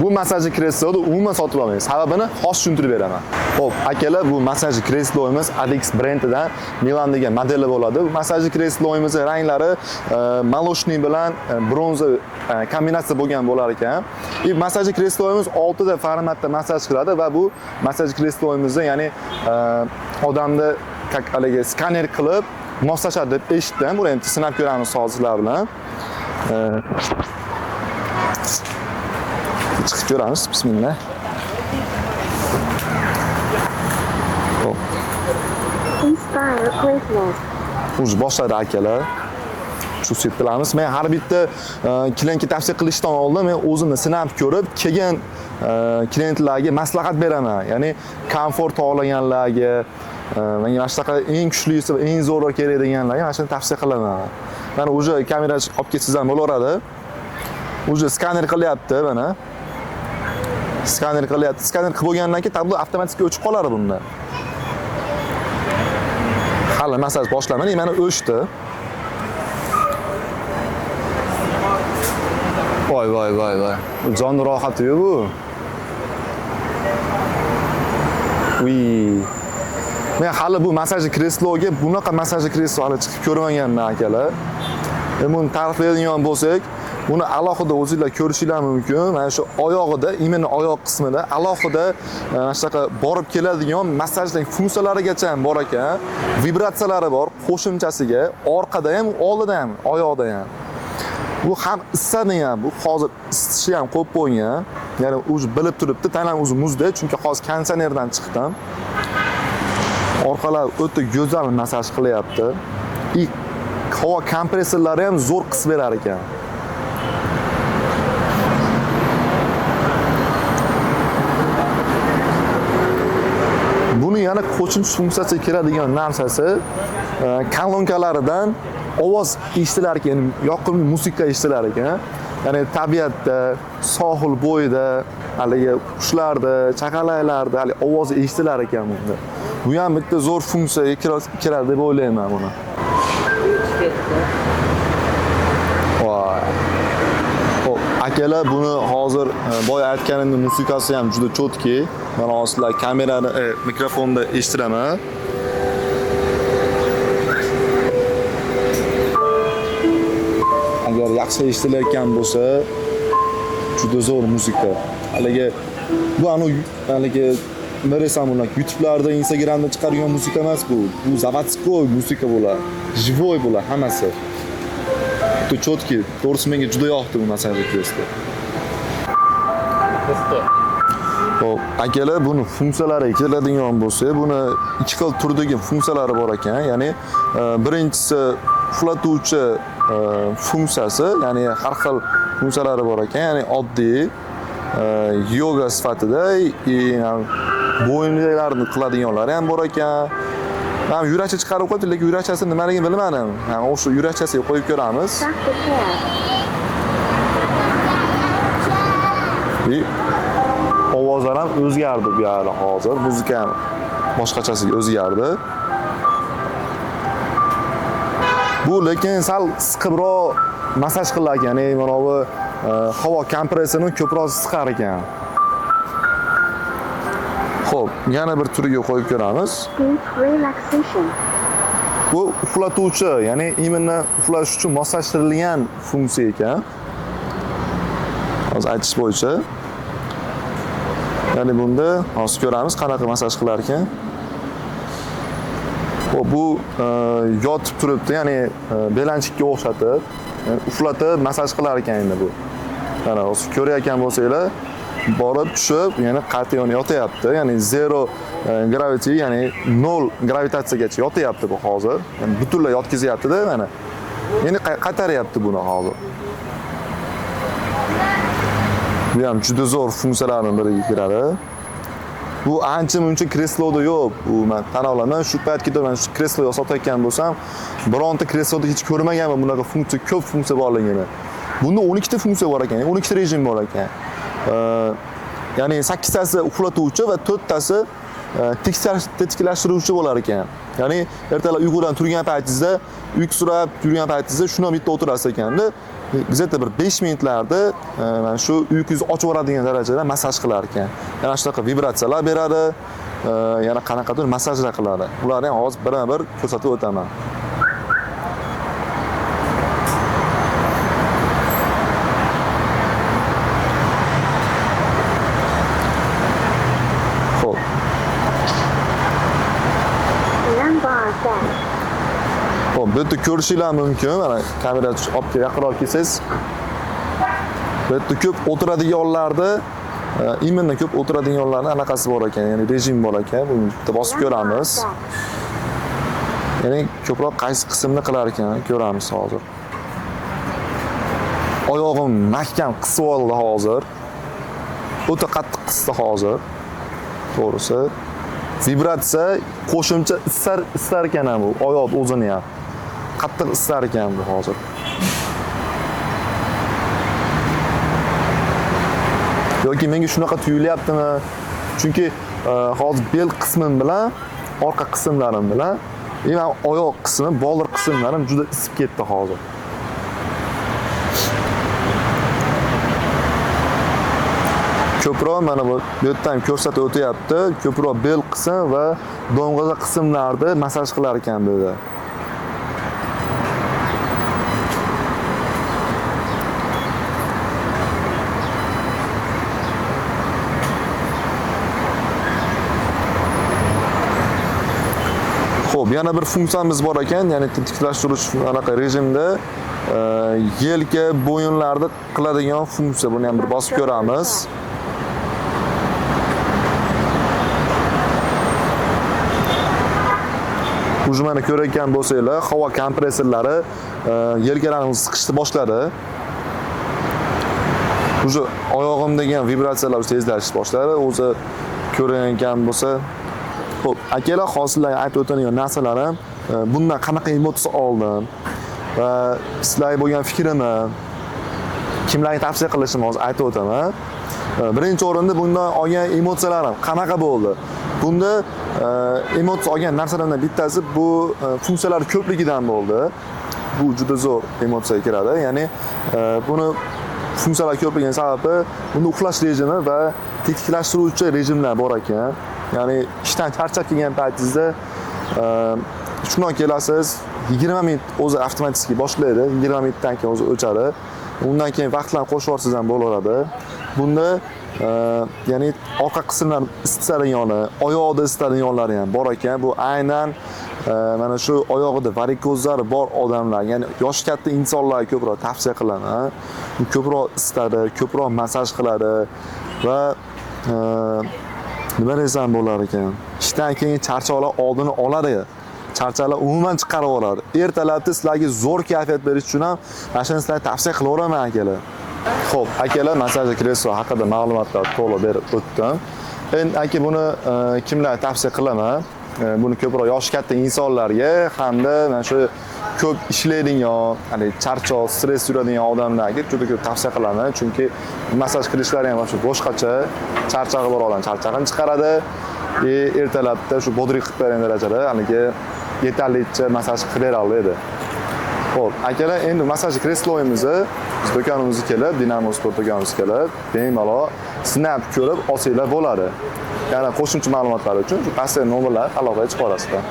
Bu massajli kresloni umuman sotib olmang. Sababini hozir tushuntirib beraman. Xo'p, akalar, bu massajli kreslomiz Adex brendidan Milan degan modeli bo'ladi. Bu massajli kreslomizning ranglari молочный bilan bronza kombinatsiya bo'lgan bo'lar ekan. И massajli kreslomiz 6 ta formatda massaj qiladi va bu massaj kreslomizni, ya'ni odamni как haligi skaner qilib moslashadi deb eshitdim. Buni endi sinab ko'ramiz hozir bilan. Chiqib ko'ramiz. Bismillah. Xo'p, Inspire greatness. Уже boshladi akalar. Chuvsiyat qilamiz. Men har bitta klientga tavsiya qilishdan oldin men o'zimni sinab ko'rib, keyin klientlarga maslahat beraman. Ya'ni komfort xohlaganlarga, menga mana shunaqa eng kuchlisi va eng zo'ri kerak deganlarga mana shuni tavsiya qilaman. Mana уже kamera olib ketsangiz ham bo'laveradi. Уже skaner qilyapti mana. Skaner qilyapti. Skaner qilib bo'lgandan keyin tablo avtomatik o'chib qoladi bunda. Hali massaj boshlamadi, mana o'chdi. Voy voy voy voy. Jon rohati-yu bu. Uy. Men hali bu massajli kresloga bunaqa massajli kreslo hali chiqib ko'rmaganman akalar. Endi buni ta'riflaydigan bo'lsak, buni alohida o'zinglar ko'rishinglar mumkin. Mana shu oyog'ida, именно oyoq qismida alohida mana shunaqa borib keladigan massajlik funksiyalarigacha ham bor ekan. Vibratsiyalari bor qo'shimchasiga, orqada ham, oldida ham, oyoqda ham. Bu ham issani ham, bu hozir isitishi ham qo'yib qo'ygan. Ya'ni o'zi bilib turibdi, tanam o'zi muzda, chunki hozir konditsionerdan chiqdim. Orqalar o'ta go'zal massaj qilyapti. И havo kompressorlari ham zo'r qisib berar ekan. Buni yana qo'shimcha funksiyasiga keladigan narsasi kolonkalaridan ovoz eshitilar ekan, yoqimli musiqa eshitilar ekan. Ya'ni tabiatda, sohil bo'yida, haligi qushlarda, chaqalaklarda haligi ovozi eshitilar ekan bunda. Bu ham bitta zo'r funksiyaga kiradi deb o'ylayman buni. Ketdi. Voy. Xo'p, akalar, buni hozir boya aytganimdek musiqasi ham juda cho'tki. Mana hozir sizlar kamerani, mikrofonda eshittiraman. Agar yaxshi eshitilayotgan bo'lsa, juda zo'r musiqa. Haligi bu anu haligi nima desam buni, YouTube'larda, Instagramda chiqargan musiqa emas bu. Bu заводской musiqa bo'ladi. Живой bo'ladi hammasi. Juda cho'tki. To'g'risi menga juda yoqdi bu massajli kreslo. Qisdi. Xo'p, akalar, buni funksiyalariga keladigan bo'lsak, buni ikki xil turdagi funksiyalari bor ekan. Ya'ni birinchisi uxlatuvchi funksiyasi, ya'ni har xil funksiyalari bor ekan. Ya'ni oddiy yoga sifatida и bo'yinlarni qiladiganlari ham bor ekan. Men yurakcha chiqarib qo'yibdi, lekin yurakchasi nimaligini bilmadim. Yani o'sha yurakchasiga qo'yib ko'ramiz. Stop the chair. И ovozlar ham o'zgardi bu yerda hozir. Muzika ham boshqachasiga o'zgardi. Bu lekin sal siqibroq massaj qilar ekan, ya'ni mana bu havo kompressorini ko'proq siqar ekan. Xo'p, yana bir turiga qo'yib ko'ramiz. Deep relaxation. Bu uxlatuvchi, ya'ni именно uxlash uchun moslashtirilgan funksiya ekan. Hozir aytish bo'yicha. Ya'ni bunda hozir ko'ramiz qanaqa massaj qilar ekan. Xo'p, bu yotib turibdi, ya'ni belanchikka o'xshatib, ya'ni uxlatib massaj qilar ekan endi bu. Mana hozir ko'rayotgan bo'lsanglar, borib tushib, yana qayta yana yotyapti. Ya'ni zero gravity, ya'ni nol gravitatsiyagacha yotyapti bu hozir. Ya'ni butunlay yotkazyapti-da mana. Yana qaytaryapti buni hozir. Bu ham juda zo'r funksiyalarning biriga kiradi. Bu ancha muncha kresloda yo'q. Bu men tan olaman. Shu paytgacha man shu kreslo sotayotgan bo'lsam, bironta kresloda hech ko'rmaganman bunaqa funksiya, ko'p funksiya borligini. Bunda 12 ta funksiya bor ekan, 12 ta rejim bor ekan. Ya'ni 8 tasi uxlatuvchi va 4 tasi tetiklashtiruvchi bo'lar ekan. Ya'ni ertalab uyqudan turgan paytingizda, uyqusirab yurgan paytingizda shuni bitta o'tirasiz ekanda, где-то bir 5 minutlarda mana shu uyqungizni ochib yuboradigan darajada massaj qilar ekan. Yana shunaqa vibratsiyalar beradi, yana qanaqadir massajlar qiladi. Ularni ham hozir birma-bir ko'rsatib o'taman. Xo'p. Lumbar back. Xo'p, bu yerda ko'rishinglar mumkin. Mana kamera olib yaqinroq kelsangiz, bu yerda ko'p o'tiradiganlarda, именно ko'p o'tiradiganlarning anaqasi bor ekan, ya'ni rejim bor ekan. Buni bitta bosib ko'ramiz. Lumbar back. Ya'ni ko'proq qaysi qismni qilar ekan ko'ramiz hozir. Oyog'im mahkam qisib oldi hozir. O'ta qattiq qisdi hozir. To'g'risi, vibratsiya qo'shimcha isar ekan ham bu oyoq o'zini ham. Qattiq isar ekan bu hozir. Yoki menga shunaqa tuyulyaptimi? Chunki hozir bel qismim bilan, orqa qismlarim bilan, men oyoq qismim, boldir qismlarim juda isib ketdi hozir. Ko'proq mana bu yerdan ham ko'rsatib o'tyapti. Ko'proq bel qism va do'ng'iza qismlarni massaj qilar ekan bu yerda. Xo'p, yana bir funksiyamiz bor ekan, ya'ni tiklash anaqa rejimda yelka, bo'yinlarni qiladigan funksiya. Buni ham bir bosib ko'ramiz. Уже mana ko'rayotgan bo'lsanglar, havo kompressorlari yelkalarimizni siqishni boshladi. Уже oyog'imdagi ham vibratsiyalar tezlashib boshladi. O'zi ko'rayotgan bo'lsa. Xo'p, akalar, hozir sizlarga aytib o'tadigan narsalarim, bundan qanaqa emotsiya oldim va sizlarga bo'lgan fikrimni kimlarga tavsiya qilishimni hozir aytib o'taman. Birinchi o'rinda bundan olgan emotsiyalarim qanaqa bo'ldi? Bunda emotsiya olgan narsalarimdan bittasi bu funksiyalar ko'pligidan bo'ldi. Bu juda zo'r emotsiya kiradi. Ya'ni buni funksiyalar ko'pligining sababi bunda uxlash rejimi va tetiklashtiruvchi rejimlar bor ekan. Ya'ni ishdan charchab kelgan paytingizda shundan kelasiz, 20 minut o'zi avtomatik boshlaydi, 20 minutdan keyin o'zi o'chadi. Undan keyin vaqtlarni qo'shib yuborsangiz ham bo'laveradi. Bunda ya'ni orqa qismlar isitadiganlari, oyoqda isitadiganlari ham bor ekan. Bu aynan mana shu oyog'ida varikozlar bor odamlar, ya'ni yoshi katta insonlarga ko'proq tavsiya qilaman. Bu ko'proq isitadi, ko'proq massaj qiladi va nima desam bo'lar ekan? Ishdan keyin charchoqlar oldini oladi. Charchoqlar umuman chiqarib yuboradi. Ertalabda sizlarga zo'r kayfiyat berish uchun ham mana shuni sizlarga tavsiya qilaveraman akalar. Xo'p, akalar, massaj kreslo haqida ma'lumotlar to'liq berib o'tdim. Endi aka buni kimlar tavsiya qilaman? Buni ko'proq yoshi katta insonlarga hamda mana shu ko'p ishlaydigan, ya'ni charchoq, stress yuradigan odamlarga juda ko'p tavsiya qilaman. Chunki massaj qilishlari ham shu boshqacha, charchog'i bor odam charchog'ini chiqaradi. Ertalabda shu bodring qilib bergan darajada haligi yetarlicha massaj qilib bera oladi. Xo'p, akalar, endi massaj kresloimizni biz do'konimizga kelib, Dinamo Sport do'konimizga kelib, bemalol sinab ko'rib olsanglar bo'ladi. Yana qo'shimcha ma'lumotlar uchun shu pastdagi nomerlar aloqaga chiqa olasizlar.